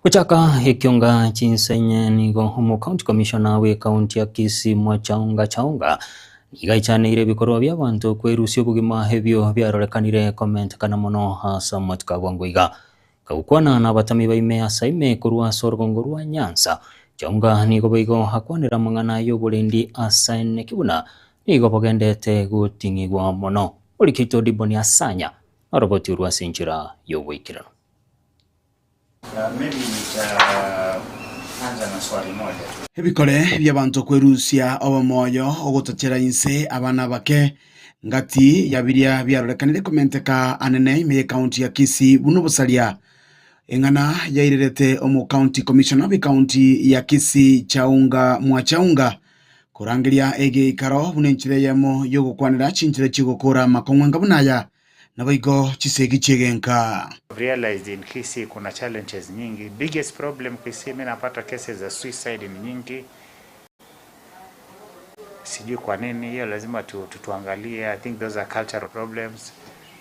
Gochaka ekionga chinsa inye nigo omo county commissioner bwe county ya Kisii Mwachaunga Chaunga nigo aichaneire ebikorwa bia abanto kwerusia obogima ebio biarorekanire komentekana mono ase amatuko a bwango iga. Kagokwana na abatami baime ase ime korwa ase orogongo rwa Nyanza, Chaunga nigo boigo akwanire amang'ana y'oborendi ase eneki buna nigo bogendete goting'igwa mono. Orikito Diboni Asanya noroboti orwo ase enchera y'oboikeranu. Maybe nitaanza na swali moja tu. Ebikore bi'abanto kwerusia obomoyo ogotachera inse abana abake, ngati ya biria biarorekanire komenteka anene ime y'ecounty ya Kisii buna obosaria. Eng'ana yairerete omo county commissioner bw'ecounty ya Kisii Chaunga Mwachaunga korangeria egeikaro buna enchera eyemo yogokwanera chinchera chiogokora amakong'u anga buna aya Naboigo chisegi chi'egenka. I've realized in Kisii kuna challenges nyingi. Biggest problem Kisii mi napata cases za suicide ni nyingi. Sijui kwa nini hiyo lazima tu, tu, tuangalie. I think those are cultural problems.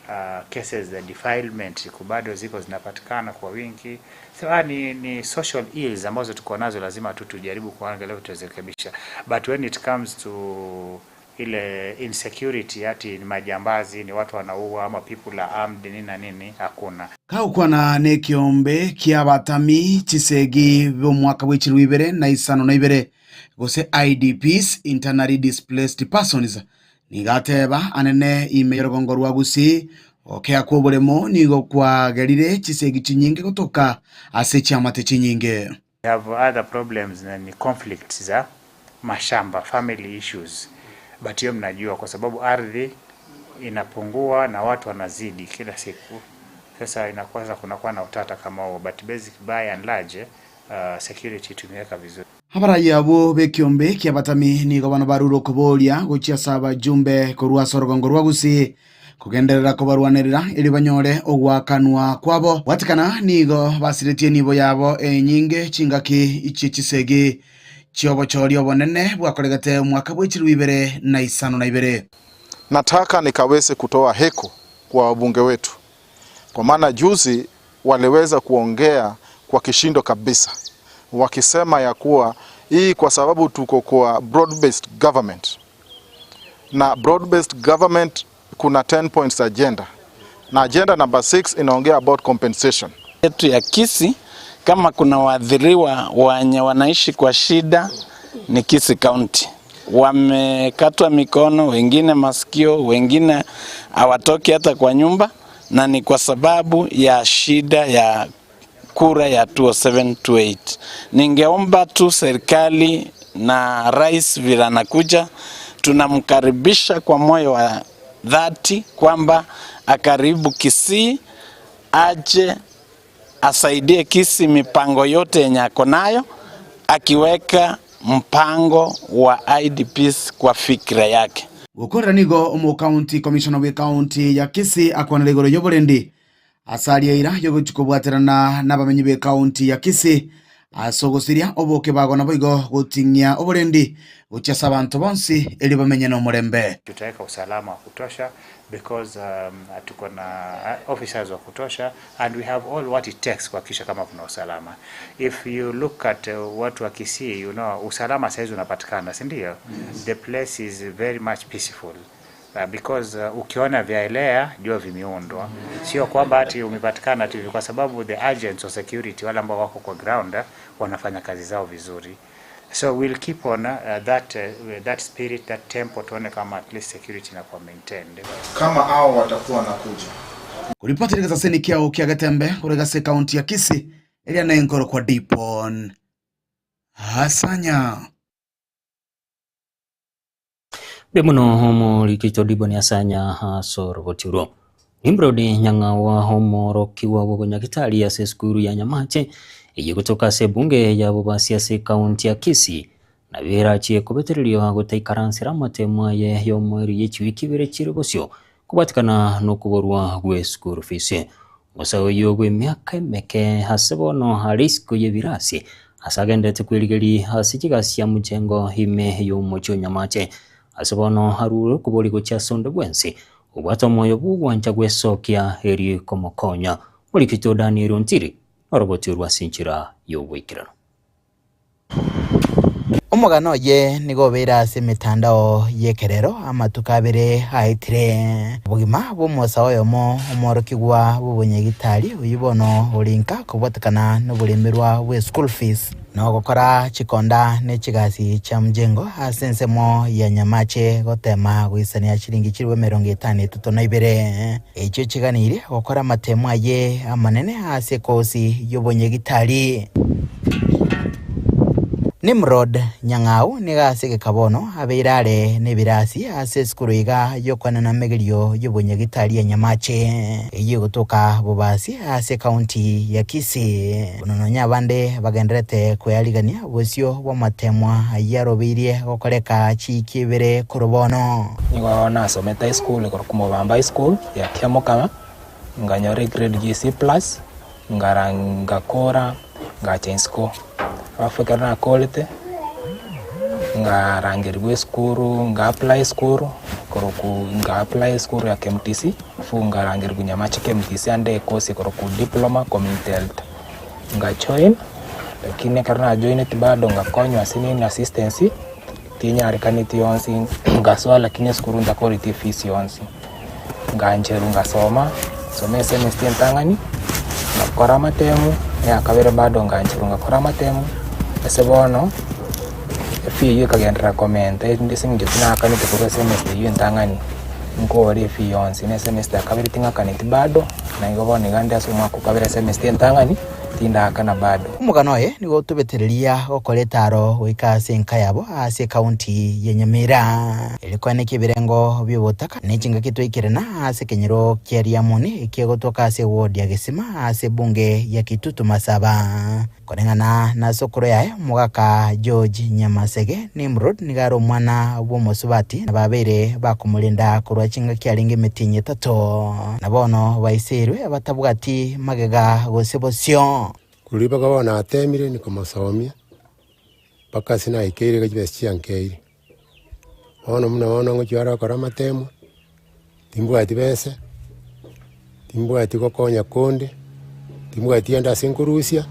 Uh, cases za defilement iko bado ziko zinapatikana kwa wingi. So, ah, ni, ni social ills ambazo tuko nazo lazima tu tujaribu kuangalia tuzirekebisha. But when it comes to ile insecurity ati ni majambazi ni watu wanaua ama people are armed nini na nini hakuna. Kagokwana nekeombe ki'abatami chisegi b'omwaka bw'echirwe ibere na isano na ibere, gose IDPs, Internally Displaced Persons, nigo ateba anene ime y'orogongo rwa Gusii, ogokea kw'oboremo nigo kwagerire chisegi chinyinge gotoka ase chiamate chinyinge. We have other problems na ni conflicts za mashamba, family issues but hiyo mnajua kwa sababu ardhi inapungua na watu wanazidi kila siku. Sasa inakuwa sasa kunakuwa na utata kama huo but basic by and large uh, security tumeweka vizuri. Abarai abwo b'ekiombe ki'abatami nigo bono barure okoboria gochia ase abajumbe korwa ase orogongo rwa Gusii Kogenderera kobarwanerera erio banyore ogoakanwa kwabo. Gwatikana nigo basiretie enibo yabo enyinge chingaki chie chisegi chi'obochori obonene bwakoregete omwaka bwe chilifu ibere na isano na ibere. Nataka nikaweze kutoa heko kwa wabunge wetu kwa maana juzi waliweza kuongea kwa kishindo kabisa wakisema ya kuwa hii kwa sababu tuko kwa broad based government na broad based government kuna 10 points agenda na agenda number 6 inaongea about compensation. Yetu ya Kisii kama kuna waathiriwa wenye wanaishi kwa shida ni Kisii County. Wamekatwa mikono, wengine masikio, wengine hawatoki hata kwa nyumba, na ni kwa sababu ya shida ya kura ya 2007-2008. Ningeomba tu serikali na rais vile anakuja, tunamkaribisha kwa moyo wa dhati kwamba akaribu Kisii aje asaidie Kisii mipango yote yenye ako nayo, akiweka mpango wa IDPs kwa fikra yake. Gokorera nigo omocounty commissioner bw'ecounty ya Kisii akwanera igoro y'oborendi ase aria eira y'ogochia kobwaterana nabamenyi b'ecounty ya Kisii ase ogosiria obokebago naboigo goting'ia oborendi gochia ase abanto bonsi erio bamenye nomorembe. Tutaweka usalama wa kutosha because um, tuko na officers wa kutosha and we have all what it takes kuhakikisha kama kuna usalama. If you look at uh, watu wa Kisii, you know, usalama saizi unapatikana, si ndio? Yes. The place is very much peaceful. Uh, because uh, ukiona vyaelea jua vimeundwa, sio kwamba ati umepatikana tu hivi, kwa sababu the agents of security wale ambao wako kwa ground uh, wanafanya kazi zao vizuri. So we'll keep on uh, that, uh, that spirit that tempo, tuone kama at least security inakuwa maintained. Kama hao watakuwa wanakuja Koripoti rigesaseni kiao kia Getembe korwa ase ekaunti ya Kisii eria nenkoro kwa Dipon Asanya. Mbuya mono omoriki oito Diboni Asanya ase oroboti orwo. Nimrod Nyang'awa omorokigwa bw'obonyagitari ase esukuru ya Nyamache eyio egotoka ase ebunge ya Bobasi ase ekaunti ya Kisii nabo erachie kobetereriwa gotaikaransera amatemo aye y'omoerio ye chiwiki ibere chire bosio kobwatikana nokoborwa gwe school fees. Omosae oyio bw'emiaka emeke ase bono are isiko y'ebirasi ase agenderete kwerigeria ase chigasi chia mochengo ime y'omochie o Nyamache. Ase bono arure okoboria gochia ase onde bwensi obwate omoyo bw'ogwancha gwesokia erio komokonya. Morikito Daniel Ontiri noroboti orwo ase enchera. y'oboikeranu. Omogano oye nigo obeire ase emetandao y'ekerero amatuko abere aetire. Obogima bw'omosae oyomo omworokigwa bw'obonyagitari oyio bono ore inka kobwatekana noboremerwa bwe school fees na ogokora chikonda ne chigasi chia mjengo ase ensemo ya Nyamache gotema goisania chiringi chilifu emerongo etano etato na ibere echio chiganirie gokora amatemo aye amanene ase ekosi y'obonyagitari. Nimrod Nyang'au nigo ase egeka bono abeire are nebirasi ase esukuru iga y'okoenana emegerio y'obonyagitari ya Nyamache, eyio egotoka Bobasi ase ekaunti ya Kisii. Buna nonya abande bagendererete kwearigania bosio bw'amateemwa ayio arobeirie gokoreka chiiki ibere korwa bono. Nigo nasomete high school ekorokwa Mobamba High School ya Kiamokama, nkanyora egrade ya C plus, Ngara ngakora, ngacha isiko. Alafu ekero nakorete, ngarangerigwa esukuru, nga apply esukuru, korokwa nga apply esukuru ya KMTC, alafu ngarangerigwa Nyamache KMTC ande ecourse ekorokwa diploma community health. Nga join, lakini ekero na joineti bado ngakonywa ase nini assistance, tinyarekaneti yonsi, ngasoa lakini esukuru ntakoreti efees yonsi. Ngancherwa ngasoma, nsome esemester entang'ani, ngakora amatemu, eya kabere bado ngancherwa ngakora amatemu, ase bono, efee eywo ekagenderera komenta ase eng'encho tinaakanete korwa esemester eywo entang'ani, nkore efee yonsi, na esemester ya kabere ting'akaneti bado, na igo bono iga nde ase omwaka o kabere esemester entang'ani, tindaakana bado. Omogano oye nigo otobetereria gokora etaaro goika ase enka yabo ase ekaunti ya Nyamira. Erio koenekia ebirengo bi'obotaka ne chingaki twaikerana ase ekenyoro kia Riamoni ekegotoka ase ewodi ya Gesima ase ebunge ya Kitutu Masaba. Koreng'ana na sokoro yaye omogaka George Nyamasege, Nimrod nigo are omwana bw'omosubati na babeire bakomorenda korwa chingaki arenge emetienyi etato, na bono baiseirwe batabwati magega gose bosio. Korwa ribaka bono natemire nikomosomia, mpaka ase naikeire iga chibesa chiankeire. Bono buna bono ngochia ore gokora amatemo, timbwati besa, timbwati gokonya konde, timbwati kende ase nkorusia,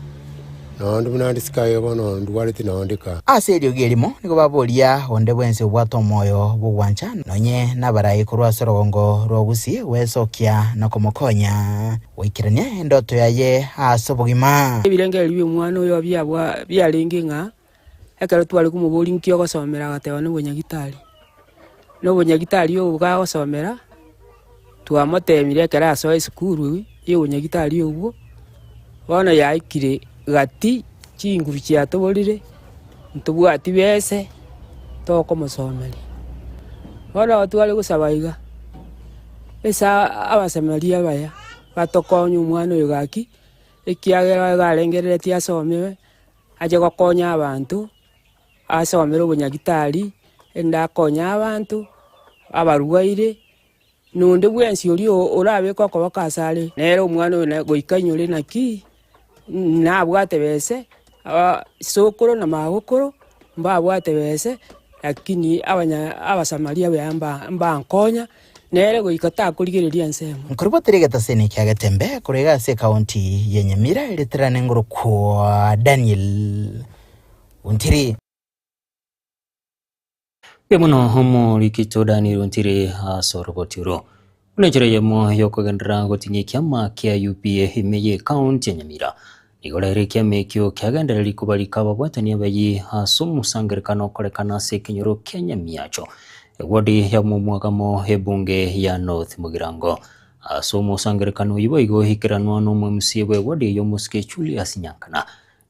noonde buna ande isiko aiga bono ndwarete noonde kaa. Ase eriogi erimo nigo baboria onde bwensi obwate omoyo bw'ogwancha, nonye nabarai korwa ase orogongo rwa Gusii gwesokia na komokonya goikerania endoto yaye ase obogima. Ebirengererio bi'omwana oyo biabwa biarenge ng'a Ekero tware komoboria nki ogosomera agateba nobonyagitari, na obonyagitari obo kagosomera, twamotebire ekero asoa esukuru ya obonyagitari obwo, bono yaikire gati chinguru chiatoborire, ntobwati bese tokomosomeria. Bono igo tware gosaba iga, ase abasemeria abaya batokonye omwana oyo gaki, ekiagera iga arengereretie asomewe. Ache gokonya abanto, asomere obonyagitari, erinde akonye abanto, abarwaire, na onde bwensi oria orabeke okoboko asare, nere omwana oyo na goika ainyore naki, nabwate bese, sokoro na magokoro, mbabwate bese, lakini abanya abasamaria buya mba mbankonya. Nere goika takorigereria ensemo. Nkoribotera egetaseni kia Getembe korwa iga ase ekaunti ya Nyamira eritirane ngorokwa Daniel Ontiri. Mbuya mono omorikito Daniel Ontiri ase oroboti oro. Buna enchera eyemo yokogenderera gotinyia ekiama kia UPA ime ye ekaunti ya Nyamira. Nigo rero ekiama ekio kiagendereria kobarika ababwatani abayi ase omosangererekano okorekana ase ekenyoro kia Nyamiacho, ewodi ya Momwagamo ebunge ya North Mugirango. Ase omosangererekano oyio boigo oikeranwa nomo MCA bw'ewodi eyio omosike Julius Nyankana.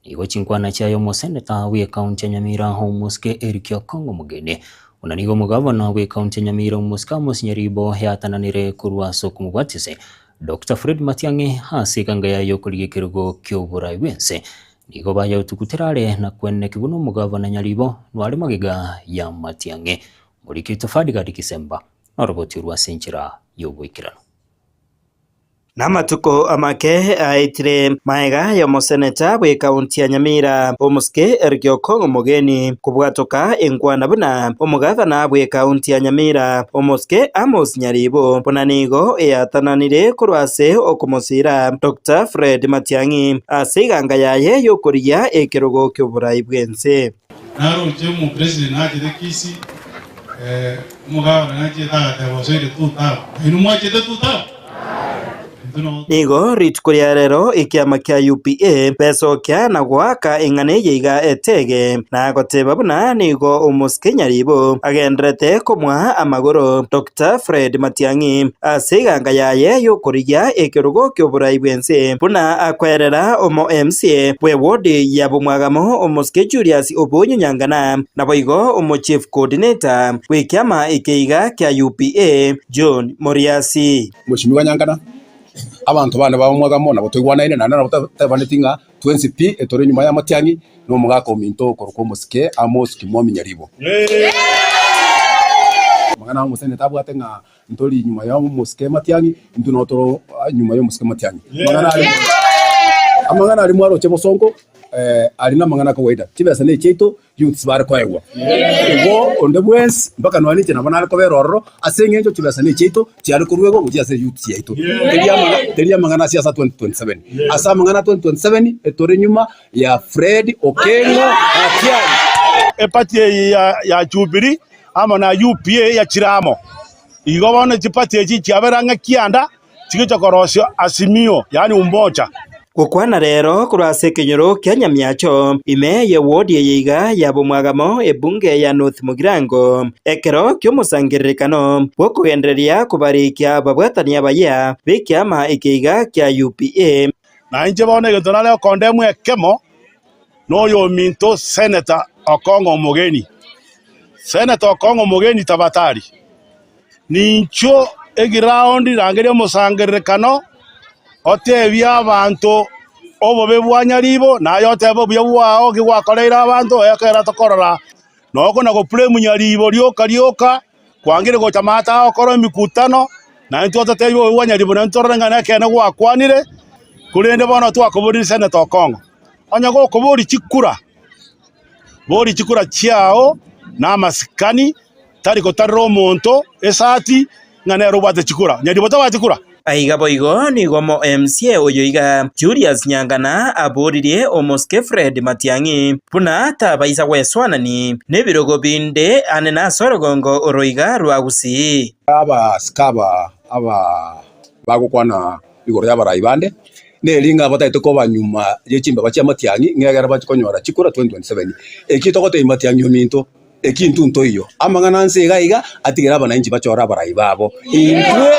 Nigo chinkwana chiaye omoseneta bw'ecounty ya Nyamira omosike Eric Okong'o Omogeni, buna nigo omogavana bw'ecounty ya Nyamira omosike Amos Nyaribo yatananire korwa ase okomobwatisi Doctor Fred Matiang'i ase eganga yaye y'okorigia ekerogo ki'oborai bw'ense nigo bayotugutera are na kweneki buna omogavana Nyaribo nware magega ya Matiang'i. Moriki oito Ferdgard Kisemba noroboti orwo ase enchera y'oboikeranu. Namatuko amake aetire magega y'omoseneta bw'ekaunti ya Nyamira, Omosike Eric Okong'o Omogeni, kobwatoka enkwana buna omogavana bw'ekaunti ya Nyamira, Omosike Amos Nyaribo, buna nigo eatananire korwa ase okomosiira Doctor Fred Matiang'i ase eganga yaye y'okorigia ekerogo ki'oborai bw'ense. Naroche omopresident nachete Kisii, omogavana nachete agateba osoire two term. Nainwe mwachete two term? Intwe no. Nigo rituko ria rero ekiama kia UPA besokia na goaka eng'ana eye iga etege, na goteba buna nigo omosike Nyaribo agenderete komoa amagoro Doctor Fred Matiang'i ase eganga yaye y'okorigia ekerogo ki'oborai bw'ense buna akoerera omo MCA bwe ward ya Bomwagamo omosike Julius Obonyo Nyangana naboigo omo chief coordinator bw'ekiama eke iga kia UPA John Moriasi. Mweshimiwa Nyangana, abanto bane ba Omwagamo nabo toigwanaine naende nabo totebaneti ng'a twensi pi etore nyuma y'amatiang'i na omogaka ominto okorokwa omosike Amos Kimwami Nyaribo. Amang'ana aya omoseneta abwate ng'a ntori nyuma y'omosike Matiang'i, intwe nabo toro nyuma y'omosike Matiang'i. Amang'ana aria amang'ana aria mwaroche bosongo aria namang'ana a kawaida, chibesa nechiaito youths bare koegwa. Igo onde bwensi mpaka nonya ninche nabo nare kobera ororo ase eng'encho chibesa nechiaito chiare koruegwa gochia ase youths yaito. Teri amang'a teri amang'ana ase asa 2027. Ase amang'ana a 2027 etore nyuma ya Fred Okengo Matiang'i. Eparty eye ya ya Jubilee amo na UPA yachire amo. Igo bono chiparty echi chiabera ang'e kianda chigocha korosia Azimio, yaani umoja. Gokwana rero korwa ase ekenyoro kia Nyamiacho, ime ye ward eye iga ya Bomwagamo ebunge ya North Mugirango, ekero ki'omosangererekano bw'okogendereria kobarikia ababwatani abayia b'ekiama eke iga kia UPA. Na inche bono egento nare okondemwa ekemo noyominto Senator Okong'o Omogeni. Senator Okong'o Omogeni tabatari, ninchwo eground rangeria omosangererekano otebie abanto obobe bwa Nyaribo naye otebe obuya bwao ki gwakoreire abanto ekero tokorora noko na goblame Nyaribo rioka rioka kwangire gocha maate agokora emekutano naintwe twatotebi obobe bwa Nyaribo naintwe torore ng'a nekeene gwakwanire korende bono twakoborire Senator Okong'o. Onye gokoboria chikura, boria chikura chiao na amasikani, tari gotarera omonto esati ng'a nere obwate chikura. Nyaribo tabwati chikura? Aiga boigo nigo omo MCA oyo iga Julius Nyangana aboririe omosike Fred Matiang'i buna tabaisa gweswanani nebirogo binde ane nase orogongo oro iga rwa Gusii. Abasike aba aba bagokwana igoro y'abarai bande, neri ng'a batagete koba nyuma ye chimbaba chi'amatiang'i, ng'egere bache konyora chikura 2027. Eki togotebia matiang'i ominto, eki intwe ntoiyo. Amang'ana anse iga iga, atigere abanainchi bachore abarai babo. Intwe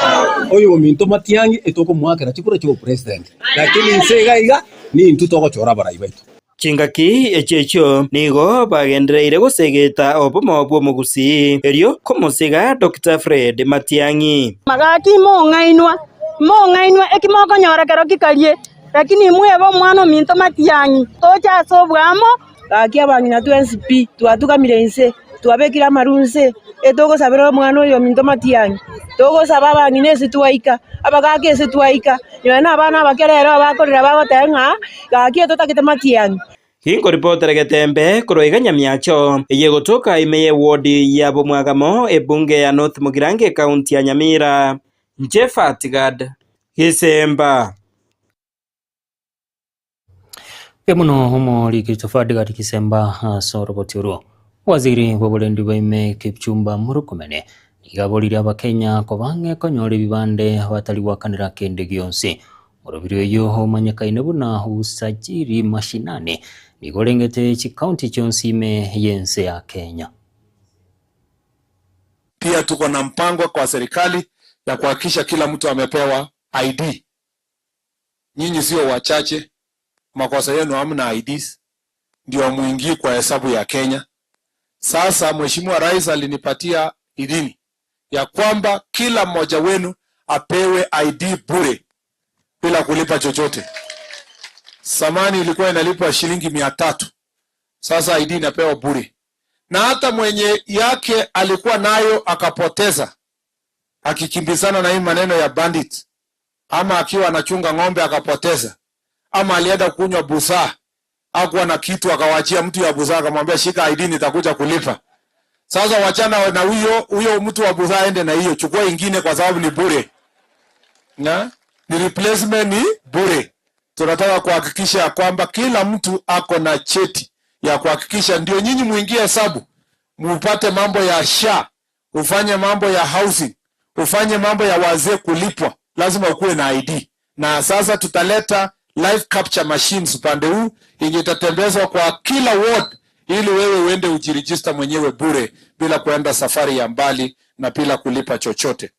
oyo ominto matiang'i etokomoakera chikura chi'obopresident, lakini inse iga iga, nintwe togochora abarai baito. Chingaki echio echio nigo bagendereire gosegeta obomo bw'omogusii, erio komosiga Doctor Fred Matiang'i. Gaki mong'ainwa, mong'ainwa, eki mokonyora kero kikarie, lakini mwebe omwana ominto Matiang'i, toche ase oboamo. Gaki abang'ina twensi pi, twatugamire inse, twabekire amaru inse, etogosabera omwana oyo ominto Matiang'i, togosaba abang'ina ase twaika, abagaka ase twaika, nonya na abana abake rero bakorera bagoteba ng'a gaki etotagete Matiang'i. Ginkoripotera Getembe korwa iga Nyamiacho, eye egotoka ime y'ewodi ya Bomwagamo, ebunge ya North Mugirango ekaunti ya Nyamira. Inche Fatgad Gisemba. Mbuya mono omoriki Ferdinand Kisemba ase oroboti orwo. Waziri bw'oborendi bwa ime Kipchumba Murkomen nigo aboririe abakenya koba ang'e konyora ebibande batari goakanera kende gionsi. Orobiri oyio omanyekaine buna Usajili Mashinani nigo orengete chikaunti chionsi ime y'ense ya Kenya. Pia tuko na mpango kwa serikali ya kuhakikisha kila mtu amepewa ID. Nyinyi sio wachache, makosa yenu hamna IDs, ndio muingii kwa hesabu ya Kenya. Sasa Mheshimiwa Rais alinipatia idhini ya kwamba kila mmoja wenu apewe ID bure bila kulipa chochote. Samani ilikuwa inalipwa shilingi 300, sasa ID inapewa bure, na hata mwenye yake alikuwa nayo akapoteza, akikimbizana na hii maneno ya bandit. Ama akiwa anachunga ng'ombe akapoteza, ama alienda kunywa busaa, hakuwa na kitu, akawachia mtu ya busaa, akamwambia shika ID, nitakuja kulipa. Sasa wachana na huyo huyo mtu wa busaa, aende na hiyo, chukua ingine kwa sababu ni bure na ni replacement ni bure. Tunataka kuhakikisha ya kwamba kila mtu ako na cheti ya kuhakikisha, ndio nyinyi muingie hesabu, mupate mambo ya SHA, ufanye mambo ya housing, ufanye mambo ya wazee kulipwa, lazima ukuwe na ID. Na sasa tutaleta live capture machines upande huu yenye itatembezwa kwa kila ward, ili wewe uende ujiregister mwenyewe bure bila kuenda safari ya mbali na bila kulipa chochote.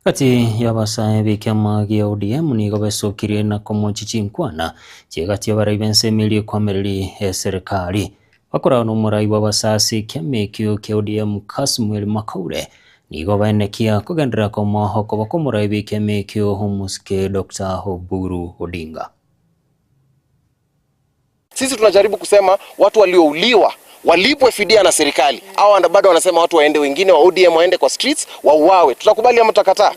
Gati y'abasae b'ekiama gia ODM nigo besokirie na komochi chinkwana chiegati abarai b'ensemo eria ekwamereri eserikari. Bakoragwo na omorai bw'abasae ase ekiama ekio kia ODM Kasmuel Makaure nigo baenekia kogenderera komoa okoba kw'omorai bw'ekiama ekio omosike Doctor Oburu Odinga. Sisi tunajaribu kusema watu waliouliwa walipwe fidia na serikali. Hao bado wanasema watu waende, wengine wa ODM waende kwa streets wauawe. Tutakubali ama tutakataa?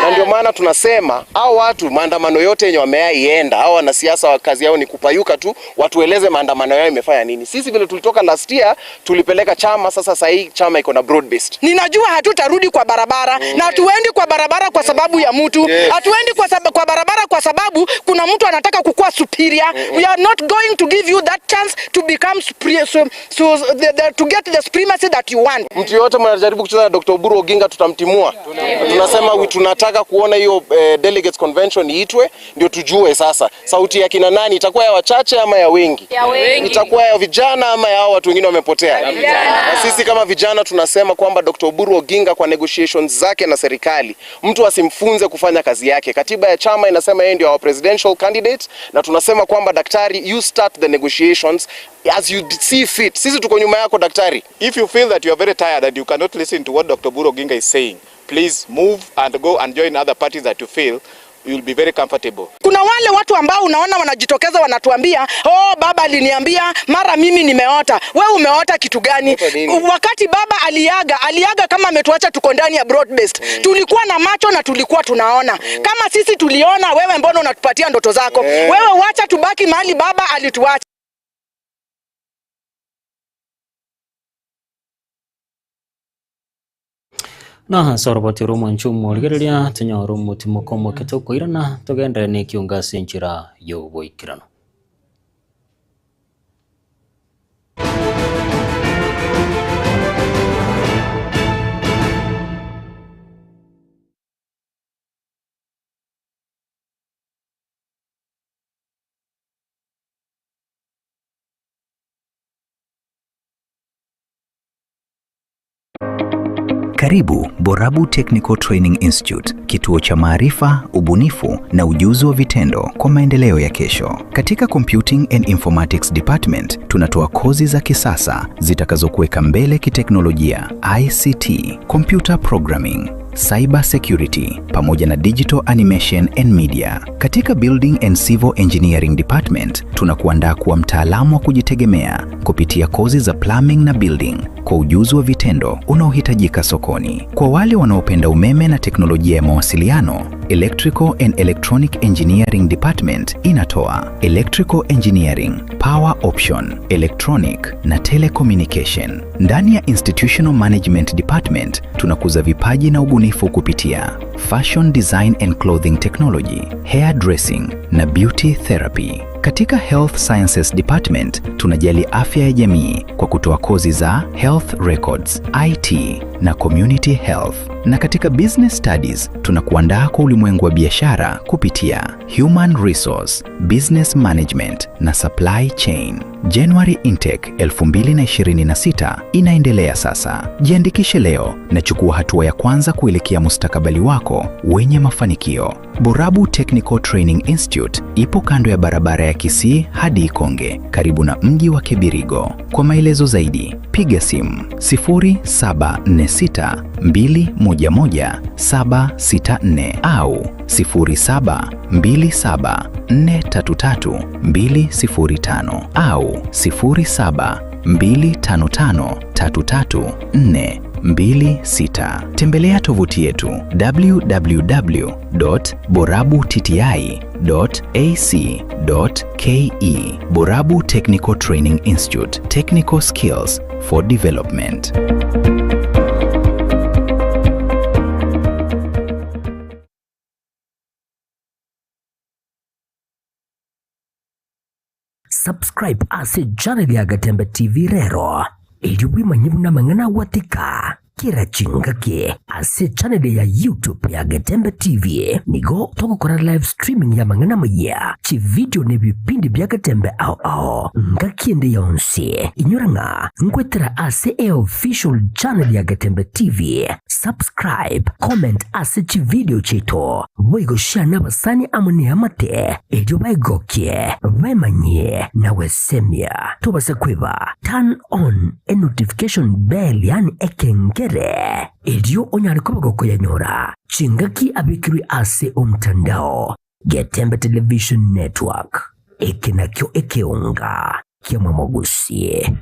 Na ndio maana tunasema hao watu maandamano yote yenye wameaienda, hao wanasiasa wa kazi yao ni kupayuka tu, watueleze maandamano yao imefanya nini. Sisi vile tulitoka last year tulipeleka chama, sasa sasa hii chama iko na broad based. Ninajua hatutarudi kwa barabara na hatuendi kwa barabara kwa sababu ya mtu. Hatuendi kwa, kwa barabara kwa sababu kuna mtu anataka kukua superior. We are not going to give you that chance to become superior, so, so the, the, to get the supremacy that you want. Mtu yoyote mnajaribu kucheza na Dr. Oburu Oginga tutamtimua. Tunasema tunataka kuona hiyo delegates convention iitwe ndio tujue sasa sauti ya kina nani itakuwa ya wachache ama ya wengi, Ya wengi. itakuwa ya vijana ama ya hao watu wengine wamepotea. Na sisi kama vijana tunasema kwamba Dr. Oburu Oginga kwa negotiations zake na serikali, mtu asimfunze kufanya kazi yake. Katiba ya chama inasema yeye ndio our presidential candidate, na tunasema kwamba daktari, you start the negotiations as you see fit. Sisi tuko nyuma yako daktari. If you feel that you are very tired and you cannot listen to what Dr. Oburu Oginga is saying, please move and go and join other parties that you feel you will be very comfortable. Kuna wale watu ambao unaona wanajitokeza wanatuambia, oh, baba aliniambia, mara mimi nimeota. We umeota kitu gani? Wakati baba aliaga, aliaga kama ametuacha tuko ndani ya broad based. Tulikuwa na macho na tulikuwa tunaona. Kama sisi tuliona, wewe mbona unatupatia ndoto zako? Wewe wacha tubaki mahali baba alituacha. Na soroboti romwancho omorigereria tonyore omotimoko omoke tokoirana togenderere na ekiongo ase enchera ya oboikeranu. Karibu Borabu Technical Training Institute, kituo cha maarifa, ubunifu na ujuzi wa vitendo kwa maendeleo ya kesho. Katika Computing and Informatics Department tunatoa kozi za kisasa zitakazokuweka mbele kiteknolojia, ICT, computer programming, cyber security pamoja na digital animation and media. Katika Building and Civil Engineering Department tunakuandaa kuwa mtaalamu wa kujitegemea kupitia kozi za plumbing na building kwa ujuzi wa vitendo unaohitajika sokoni. Kwa wale wanaopenda umeme na teknolojia ya mawasiliano, Electrical and Electronic Engineering Department inatoa Electrical Engineering, Power Option, Electronic na Telecommunication. Ndani ya Institutional Management Department tunakuza vipaji na ubunifu kupitia Fashion Design and Clothing Technology, Hair Dressing na Beauty Therapy. Katika Health Sciences Department tunajali afya ya jamii kwa kutoa kozi za Health Records, IT na Community Health. Na katika Business Studies tunakuandaa kwa ulimwengu wa biashara kupitia Human Resource, Business Management na Supply Chain. January Intake 2026 inaendelea sasa. Jiandikishe leo na chukua hatua ya kwanza kuelekea mustakabali wako wenye mafanikio. Borabu Technical Training Institute ipo kando ya barabara ya Kisii hadi Ikonge, karibu na mji wa Kebirigo. Kwa maelezo zaidi, piga simu 0746 211 764 au 0727 433 205 au 07 255 334 26. Tembelea tovuti yetu www.borabutti.ac.ke. Borabu Technical Training Institute, Technical Skills for Development. Subscribe ase channel ya Gatembe TV rero erio bwemanye buna amang'ana agwatika kera chingaki ase channel ya YouTube ya Getembe TV. Nigo togokora live streaming y'amang'ana amayia, chividio na ebipindi bia Getembe ao ao ngaki ende yonsi. Inyora ng'a ngoetera ase eofficial channel ya Getembe TV. Subscribe, comment ase chividio chiaito, boigo share nabasani amo neamate erio baegokie, bemanyie na gwesemia. Tobasa kweba turn on enotification bell yaani ekengere erio onyare koba gokoyanyora chingaki abekirwe ase omtandao. Getembe Television Network, eke nakio ekeonga kiamwamogusie.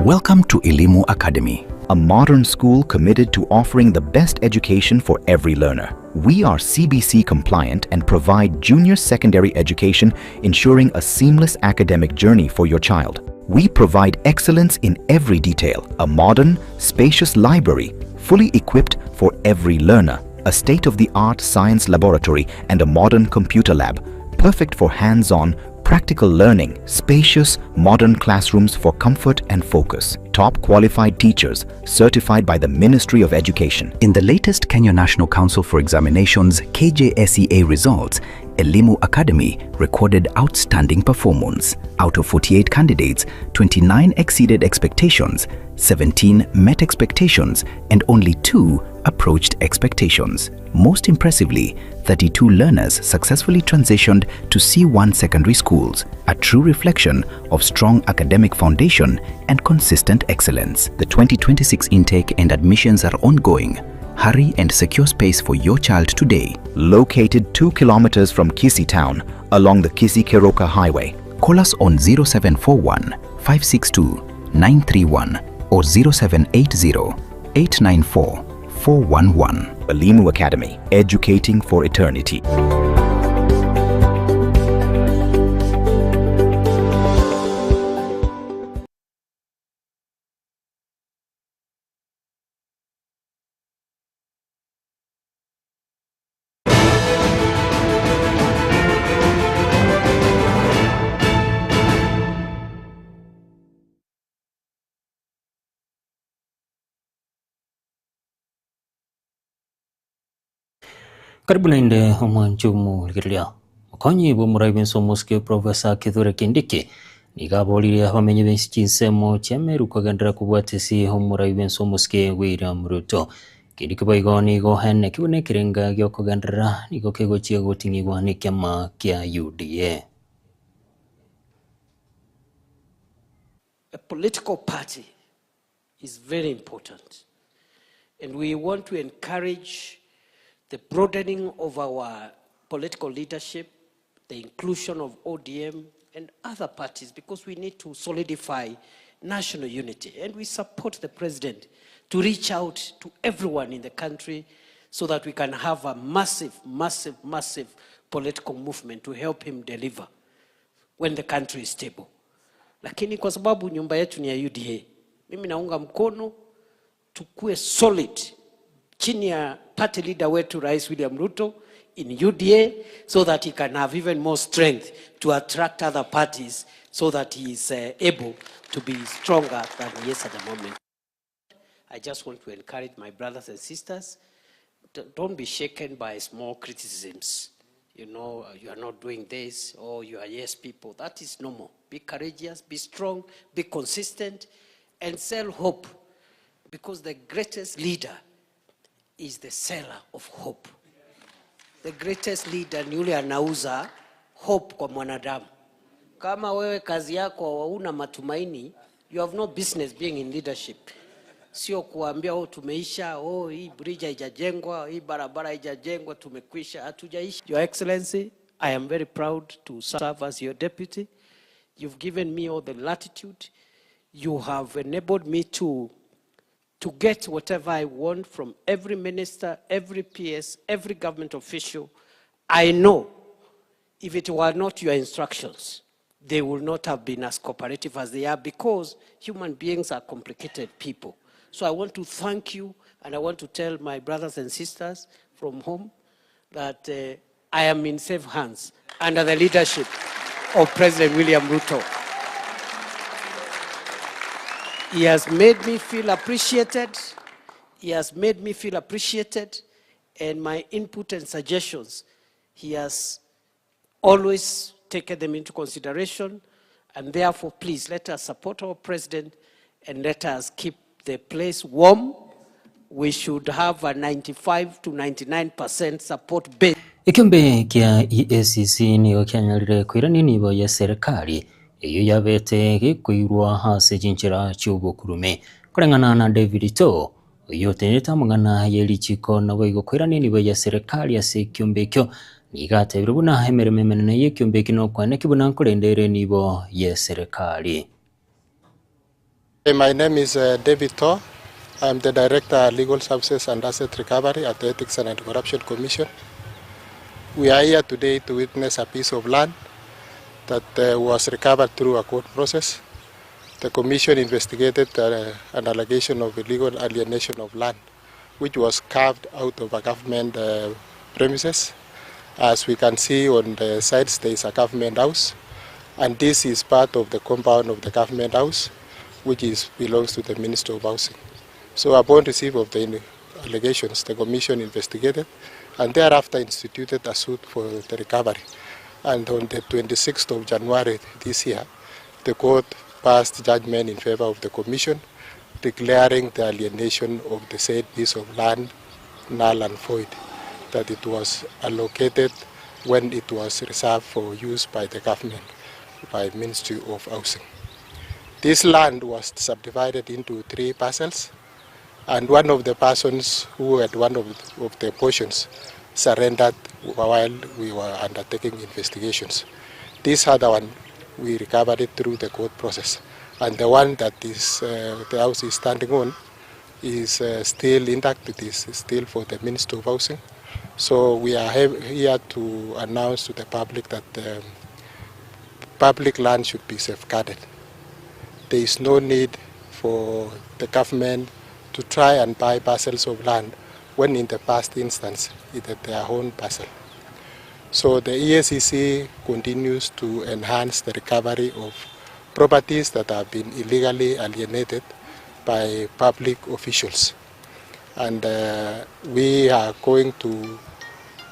Welcome to Elimu Academy, a modern school committed to offering the best education for every learner. We are CBC compliant and provide junior secondary education, ensuring a seamless academic journey for your child. We provide excellence in every detail, a modern, spacious library, fully equipped for every learner, a state-of-the-art science laboratory and a modern computer lab, perfect for hands-on, practical learning, spacious, modern classrooms for comfort and focus, top qualified teachers certified by the Ministry of Education. In the latest Kenya National Council for Examinations KJSEA results, Elimu Academy recorded outstanding performance. Out of 48 candidates, 29 exceeded expectations, 17 met expectations, and only 2 approached expectations. Most impressively, 32 learners successfully transitioned to C1 secondary schools, a true reflection of strong academic foundation and consistent excellence. The 2026 intake and admissions are ongoing. Hurry and secure space for your child today. Located 2 kilometers from Kisii town along the Kisii-Keroka Highway. Call us on 0741 562 931 or 0780 894 411. Elimu Academy, educating for eternity. Karibu naende omwanchi omorigereria. Mokonyi bw'omorai bw'ense omosike Professor Kithure Kindiki nigo aboririe abamenyi b'ense chinsemo chia Meru kogenderera kobwatisi omorai bw'ense omosike William Ruto. Kindiki boigo nigo aenekigwe buna ekerenga giokogenderera nigo kegochia goting'igwa nekiama kia UDA. A political party is very important. And we want to encourage the broadening of our political leadership, the inclusion of ODM and other parties, because we need to solidify national unity. And we support the president to reach out to everyone in the country so that we can have a massive, massive, massive political movement to help him deliver when the country is stable. Lakini kwa sababu nyumba yetu ni ya UDA, mimi naunga mkono tukue solid chini ya party leader wetu Rais William Ruto in UDA so that he can have even more strength to attract other parties so that he is able to be stronger than he is at the moment. I just want to encourage my brothers and sisters, don't be shaken by small criticisms. You know, you are not doing this, or you are yes people. That is normal. Be courageous, be strong, be consistent, and sell hope. Because the greatest leader is the seller of hope. The greatest leader ni yule anauza hope kwa mwanadamu. Kama wewe kazi yako hauna matumaini, you have no business being in leadership. Sio kuambia oh, tumeisha, oh, hii bridge haijajengwa, hii barabara haijajengwa, tumekwisha. Hatujaisha. Your Excellency, I am very proud to serve as your deputy. You've given me all the latitude. You have enabled me to, to get whatever I want from every minister, every PS, every government official. I know if it were not your instructions, they would not have been as cooperative as they are because human beings are complicated people. So I want to thank you and I want to tell my brothers and sisters from home that uh, I am in safe hands under the leadership of President William Ruto. He has made me feel appreciated. He has made me feel appreciated, and my input and suggestions, he has always taken them into consideration. And therefore, please let us support our president and let us keep the place warm. We should have a 95 to 99% support base. Ekeombe kia EACC nigo kianyarire koirania enibo ye serikali eyio yabete gekoirwa ase chinchera chi'obokurume. Koreng'ana na David Too, oyio otenenete amang'ana ye richiko naboigo koirania enibo ye serikali ase ekeombe ekio, nigo atebire buna emeremo emenene y'ekeombe ekio nokwaneki buna nkorenda ere enibo ye serikali. My name is uh, David Too. I am the Director Legal Services and Asset Recovery at the Ethics and Anti-Corruption Commission. We are here today to witness a piece of land that uh, was recovered through a court process. The Commission investigated uh, an allegation of illegal alienation of land, which was carved out of a government uh, premises. As we can see on the sides, there is a government house, and this is part of the compound of the government house, which is, belongs to the Minister of Housing. So upon receipt of the allegations, the Commission investigated and thereafter instituted a suit for the recovery. And on the 26th of January this year, the court passed judgment in favor of the Commission, declaring the alienation of the said piece of land null and void, that it was allocated when it was reserved for use by the government, by Ministry of Housing. This land was subdivided into three parcels, and one of the persons who had one of, of the portions surrendered while we were undertaking investigations. This other one, we recovered it through the court process. And the one that is, uh, the house is standing on is uh, still intact. It is still for the Minister of Housing. So we are here to announce to the public that um, public land should be safeguarded. There is no need for the government to try and buy parcels of land when in the past instance it had their own parcel. So the EACC continues to enhance the recovery of properties that have been illegally alienated by public officials. And uh, we are going to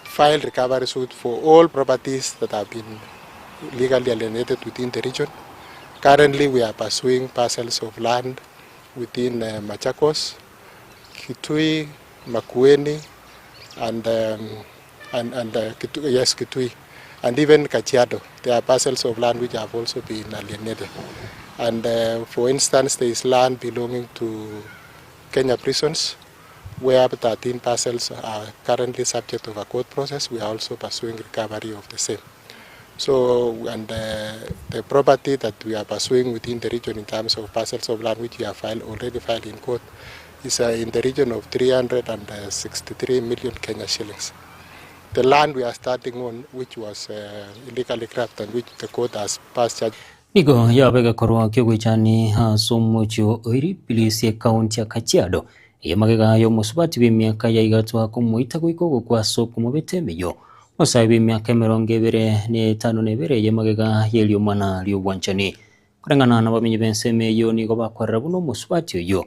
file recovery suit for all properties that have been legally alienated within the region. Currently, we are pursuing parcels of land within uh, Machakos, Kitui, Makueni, and, um, and, and uh, Kitui, yes, Kitui, and even Kajiado. There are parcels of land which have also been alienated. And uh, for instance, there is land belonging to Kenya prisons, where 13 parcels are currently subject of a court process. We are also pursuing recovery of the same. So, and uh, the property that we are pursuing within the region in terms of parcels of land which we have filed, already filed in court is uh, in the region of 363 million Kenya shillings. The land we are starting on, which was uh, illegally grabbed and which the court has passed charge. Nigo yaba egekorwa ki'ogoichani ase omochie o Oiripilisi ekaunti ya Kajiado, eye magega y'omosubati bw'emiaka ya igatwa komoita goika ogokwa ase okomobeta emeyio. Omosae bw'emiaka emerongo ebere na etano na ebere eye magega y'eriomana ri'obwanchani. Koreng'ana nabamenyi b'ensemo eyio nigo bakwarera buna omosubati oyio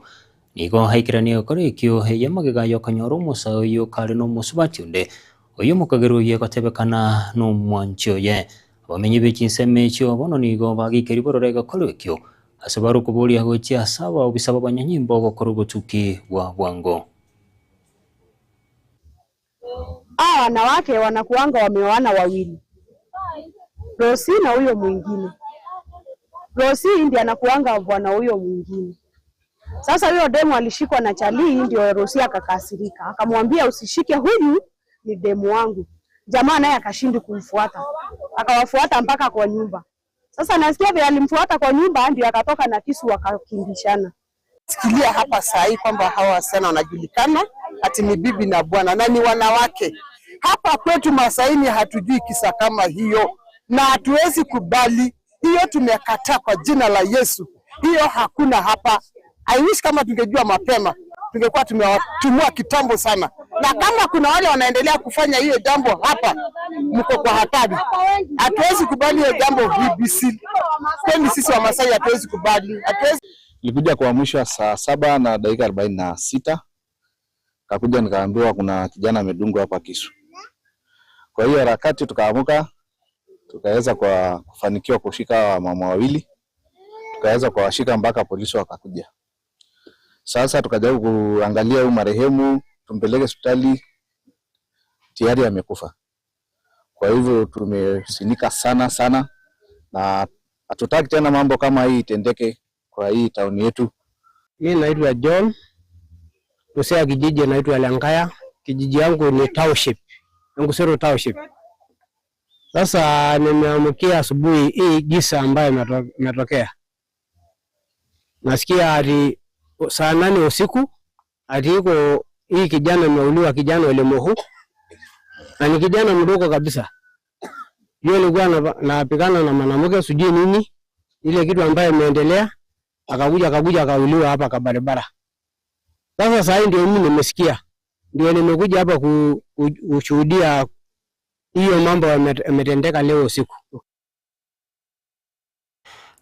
nigo aikeranie gokora ekio eye magega y'okonyora omosae oyio kare na omosubati onde oyio omokagera oyio egotebekana nomwanchi oye. Abamenyi be chinsemo echio bono nigo bageikeria bororo egekoro ekio ase bare okoboria gochia ase abaobisa b'abanyanyimbo gokora obotuki bwa bwango. Hawa wanawake wanakuanga wameoana wawili, Rosi na huyo mwingine. Rosi ndiye anakuanga bwana huyo mwingine. Sasa huyo demu alishikwa na Chalii, ndio Rosi akakasirika, akamwambia usishike huyu, ni demu wangu. Jamaa naye akashindi kumfuata, akawafuata mpaka kwa nyumba. Sasa nasikia vile alimfuata kwa nyumba, ndio akatoka na kisu wakakimbishana. Sikilia hapa saa hii kwamba hawa wasichana wanajulikana ati ni bibi na bwana na ni wanawake. Hapa kwetu Masaini hatujui kisa kama hiyo, na hatuwezi kubali hiyo. Tumekataa kwa jina la Yesu, hiyo hakuna hapa. I wish kama tungejua mapema tungekuwa tumewatumua kitambo sana, na kama kuna wale wanaendelea kufanya hiyo jambo hapa, mko kwa hatari. Hatuwezi kubali hiyo jambo BBC. Kweli sisi Wamasai hatuwezi kubali, hatuwezi Nilikuja kuamshwa saa saba na dakika 46 kakuja nikaambiwa kuna kijana amedungwa hapa kisu. Kwa hiyo harakati tukaamuka, tukaweza kwa kufanikiwa kushika mama wawili, tukaweza kuwashika mpaka polisi wakakuja. Sasa tukajaribu kuangalia huyu marehemu tumpeleke hospitali, tayari amekufa. Kwa hivyo tumesinika sana sana, na hatutaki tena mambo kama hii itendeke kwa hii tauni yetu. Mimi naitwa John Musea, kijiji naitwa Lenkaya, kijiji yangu ni township, Ngusero township. Sasa nimeamkia asubuhi hii gisa ambayo imetokea, nasikia ati saa 8 usiku ati iko hii kijana imeuliwa, kijana Olemohu, na ni kijana mdogo kabisa. Yeye alikuwa napigana na mwanamke sijui nini, ile kitu ambayo imeendelea, akakuja akakuja akauliwa hapa kwa barabara. Sasa sasa hii ndio mimi nimesikia, ndio nimekuja hapa kushuhudia hiyo mambo yametendeka leo usiku.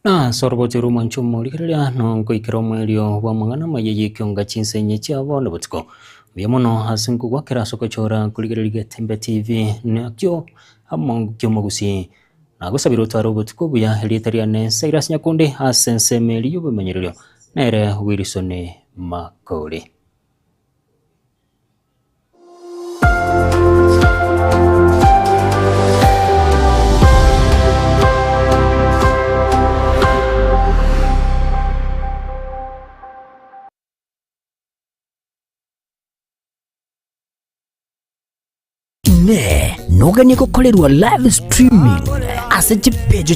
Na soroboti rumancho morigereria no nkoikera omwerio bwa amang'ana amaya yekionga chinsenye chiabo na botuko mbuya mono ase nkogwakera ase ogochora nkorigereria Getembe TV nakio amo kiomogusi nagosabire otware obotuko obuya erieta riane Cyrus Nyakundi ase ensemo eria ya obomenyererio nere Wilson Makori. Inee, noganie gokorerwa live streaming ase chipeji